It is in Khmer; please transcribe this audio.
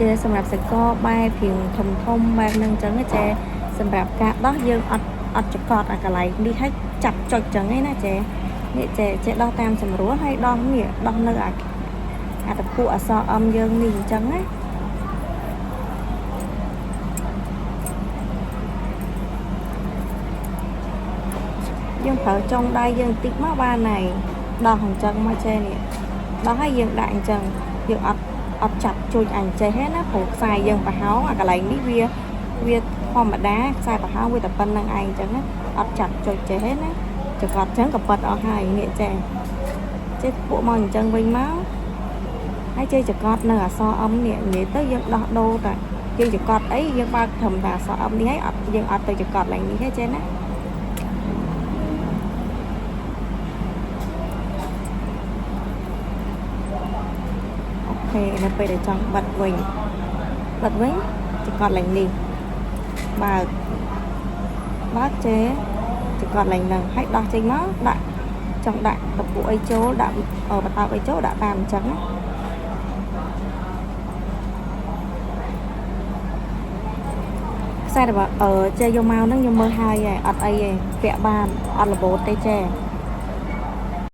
ចេសម្រាប់សកបែបរៀងធំធំបែបហ្នឹងអញ្ចឹងចេសម្រាប់ការដោះយើងអត់អត់ចកត់អាកន្លែងនេះឲ្យចាប់ចុចអញ្ចឹងឯណាចេនេះចេចេដោះតាមស្រួលហើយដោះនេះដោះនៅអាអាតពួកអសរ M យើងនេះអញ្ចឹងណាយើងប្រើចុងដៃយើងតិចមកបានហើយដោះអញ្ចឹងមកចេនេះដោះហើយយើងដាក់អញ្ចឹងយើងអត់អត់ចាប់ជួយអញចេះទេណាព្រោះខ្សែយើងប្រហោងអាកន្លែងនេះវាវាធម្មតាខ្សែប្រហោងវាតែប៉ុណ្្នឹងឯងអញ្ចឹងណាអត់ចាប់ចុចចេះទេណាចកត់អញ្ចឹងក៏ប៉ិតអស់ហើយនេះចេះចេះពួកមកអញ្ចឹងវិញមកហើយចេះចកត់នៅអសរ M នេះនិយាយទៅយើងដោះដូរតែយើងចកត់អីយើងបើកត្រឹមតែអសរ M នេះហើយអត់យើងអត់ទៅចកត់ឡើងនេះទេចេះណាអូខេនៅពេលដែលចង់បិទវិញបិទវិញចកត់ឡើងនេះបើកបើកចេចកត់ឡើងហ្នឹងហើយដោះចេញមកដាក់ចង់ដាក់តពួកអីចូលដាក់បតោអីចូលដាក់តាមអញ្ចឹងណាខ្សែរបស់អឺចេយកមកហ្នឹងខ្ញុំមើលហើយហើយអត់អីទេពាក់បានអត់របូតទេចេ។